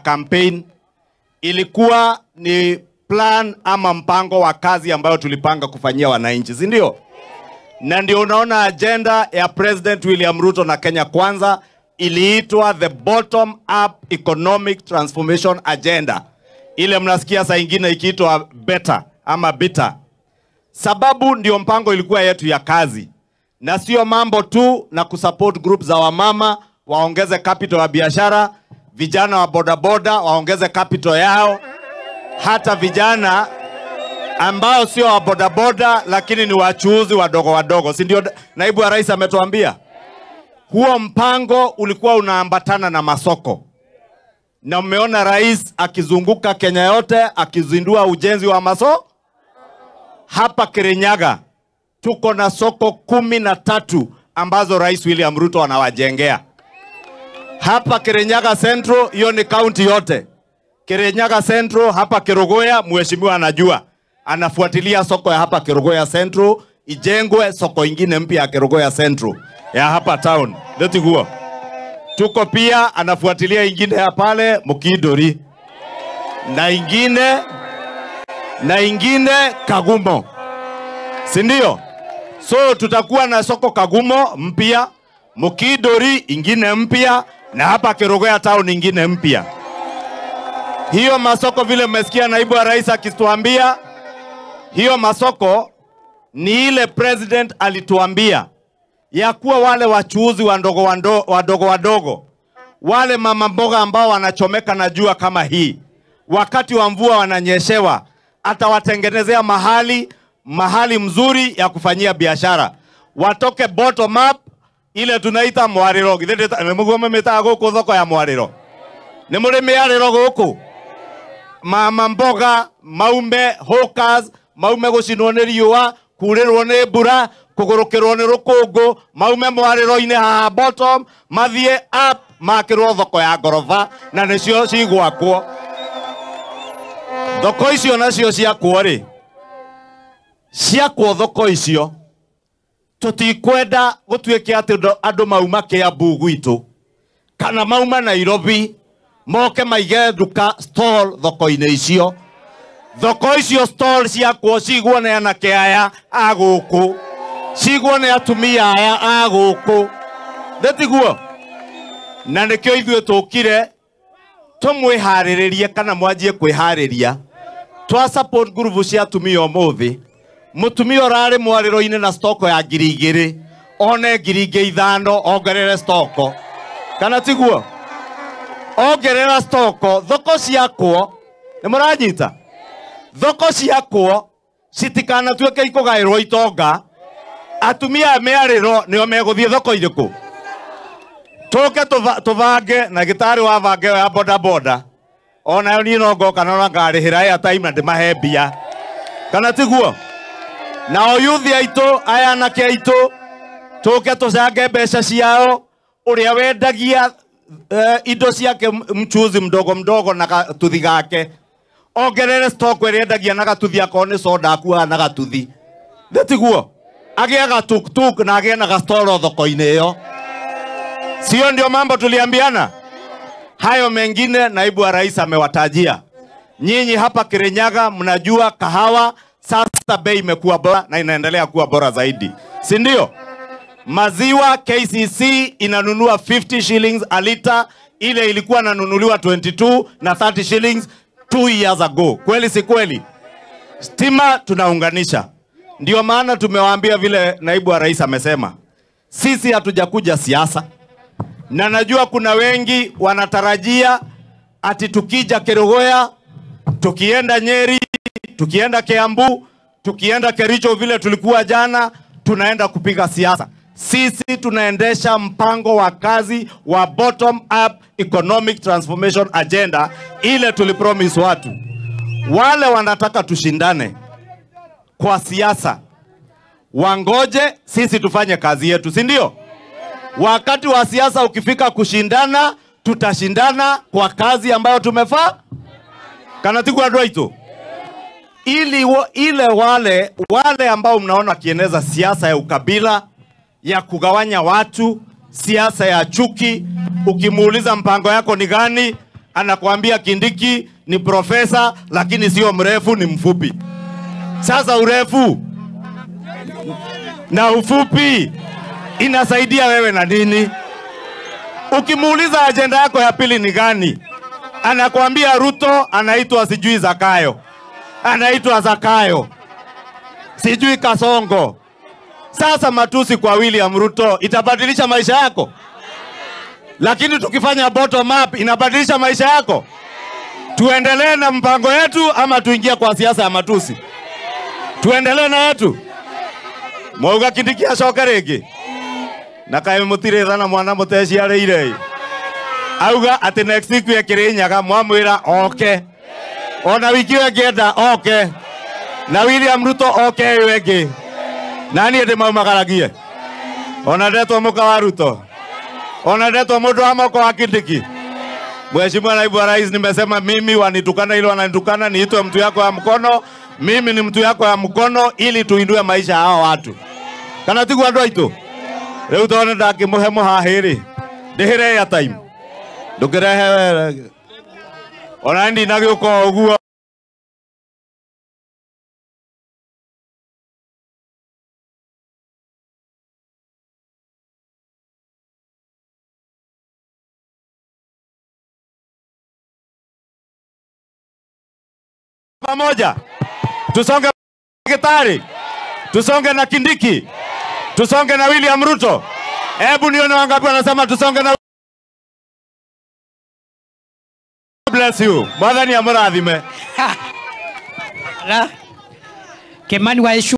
Campaign ilikuwa ni plan ama mpango wa kazi ambayo tulipanga kufanyia wananchi, si ndio? Na ndio unaona agenda ya President William Ruto na Kenya Kwanza iliitwa the Bottom Up Economic Transformation Agenda. Ile mnasikia saa ingine ikiitwa better ama bitter. Sababu ndio mpango ilikuwa yetu ya kazi. Na sio mambo tu na kusupport group za wamama waongeze capital ya biashara, vijana wa bodaboda waongeze capital yao, hata vijana ambao sio wa bodaboda lakini ni wachuuzi wadogo wadogo, si ndio naibu wa rais ametuambia? Huo mpango ulikuwa unaambatana na masoko. Na mmeona rais akizunguka Kenya yote akizindua ujenzi wa masoko. Hapa Kirinyaga tuko na soko 13 ambazo Rais William Ruto anawajengea. Hapa Kirinyaga Central, hiyo ni county yote. Kirinyaga Central, hapa Kerugoya, mheshimiwa anajua. Anafuatilia soko ya hapa Kerugoya Central, ijengwe soko ingine mpya ya Kerugoya Central ya hapa town. Ndio. Tuko pia anafuatilia ingine ya pale Mukidori. Na ingine Kagumo. Si ndio? So tutakuwa na soko Kagumo mpya, Mukidori ingine mpya, na hapa Kerugoya town ingine mpya. Hiyo masoko vile mmesikia naibu wa rais akituambia, hiyo masoko ni ile president alituambia ya kuwa wale wachuuzi wadogo wadogo, wale mama mboga ambao wanachomeka na jua kama hii, wakati wa mvua wananyeshewa, atawatengenezea mahali mzuri ya kufanyia biashara. Watoke bottom up, ile tunaita mwariro. Githĩ metaga gũkũ thoko ya mwariro. Nĩ mũrĩ mĩarĩro gũkũ? Mama mboga maume hawkers, maume gũcinwo nĩ riũa, kurĩrwo nĩ mbura, kũgũrũkĩrwo nĩ rũkũngũ, maume mwarĩro-inĩ haha bottom, mathiĩ up, makĩrwo thoko ya ngoroba, na nĩcio cigwakwo. Thoko icio nacio ciakwo rĩ, ciakwo thoko icio, tũtikwenda gũtuĩke atĩ andũ mauma Kiambu gwitũ kana mauma Nairobi moke maige nduka stall thoko-inĩ icio. Thoko icio stall ciakwo cigwo nĩ anake aya a gũkũ, cigwo nĩ atumia aya a gũkũ. Nĩtiguo? Na nĩkĩo ithuĩ tũkire tũmwĩharĩrĩrie kana mwanjie kwĩharĩria. Twa support group cia atumia ũmũthĩ. Mũtumia ũrarĩ mwarĩro-inĩ na stoko ya 2,000 one 5,000 ongerere stoko. Kana tiguo? Ongerera stoko, thoko ciakwo, nĩ mũranyita? Thoko ciakwo citikanatuĩke ikũgaĩrwo itonga. Atumia a mĩarĩro nĩo megũthiĩ thoko irĩkũ? Tũke tũbange na gĩtarĩ wa bange ya boda boda. Onayo niĩ no ngoka na ngarĩhĩra airtime na ndĩmahe mbia. Kana tiguo? Na o youth aitũ, aya anake aitũ, tũke tũcange mbeca ciao, ũrĩa wendagia indo ciake mchuzi mdogo mdogo na gatuthi gake, ongerere stock ĩrĩa endagia na gatuthi, akorwo nĩ soda akuaga na gatuthi. Nĩtiguo? Agĩe gatuktuk na agĩe na gastoro thoko-inĩ ĩyo. Sio ndio mambo tuliambiana? Hayo mengine naibu wa rais amewatajia. Nyinyi hapa Kirinyaga mnajua kahawa sasa bei imekuwa bora na inaendelea kuwa bora zaidi. Si ndio? Maziwa KCC inanunua 50 shillings a liter, ile ilikuwa inanunuliwa 22 na 30 shillings 2 years ago. Kweli si kweli? Stima tunaunganisha. Ndio maana tumewaambia vile naibu wa rais amesema. Sisi hatujakuja siasa. Na najua kuna wengi wanatarajia ati tukija Kerugoya, tukienda Nyeri, tukienda Kiambu, tukienda Kericho vile tulikuwa jana, tunaenda kupiga siasa. Sisi tunaendesha mpango wa kazi wa bottom up economic transformation agenda ile tulipromise watu. Wale wanataka tushindane kwa siasa, wangoje sisi tufanye kazi yetu, si ndio? Wakati wa siasa ukifika kushindana, tutashindana kwa kazi ambayo tumefaa. Kana tiku andũ ili ile wale ambao mnaona wakieneza siasa ya ukabila, ya kugawanya watu, siasa ya chuki, ukimuuliza mpango yako ni gani, Anakuambia Kindiki ni profesa lakini sio mrefu, ni mfupi. Sasa urefu na ufupi inasaidia wewe na nini? Ukimuuliza ajenda yako ya pili ni gani, anakuambia Ruto anaitwa sijui Zakayo, anaitwa Zakayo, sijui Kasongo. Sasa matusi kwa William Ruto itabadilisha maisha yako? Lakini tukifanya bottom up inabadilisha maisha yako? Tuendelee na mpango yetu ama tuingie kwa siasa ya matusi? Tuendelee na yetu. Mwauga Kindiki acoke rĩngĩ na kaĩ mũtirĩ na mwana mũteciarĩire auga atĩ next week e Kĩrĩnyaga mwamwĩra oke, ona wiki ĩyo ĩngĩenda oke, na William Ruto oke ĩyo ĩngĩ, na niĩ ndĩmaumagaragie ona ndetwo mũka wa Ruto, ona ndetwo mũndũ wa moko wa Kindiki. Mheshimiwa Naibu wa Rais, nimesema mimi wanitukana ile wananitukana, niitwe mtu yako ya mkono. Mimi ni mtu yako ya mkono ili tuindue maisha hawa watu. Kana tiguo andũ aitũ? Rĩu tondũ ndakĩmũhe mũhahĩ-rĩ, ndĩhĩre airtime. Ndũkĩrehe ona ndinagĩũka ũguo. Pamoja tusonge Gitari, tusonge na Kindiki, tusonge na William Ruto. Hebu nione wangapi wanasema tusonge na. Bless you. Mwathani amurathime. Kimani wa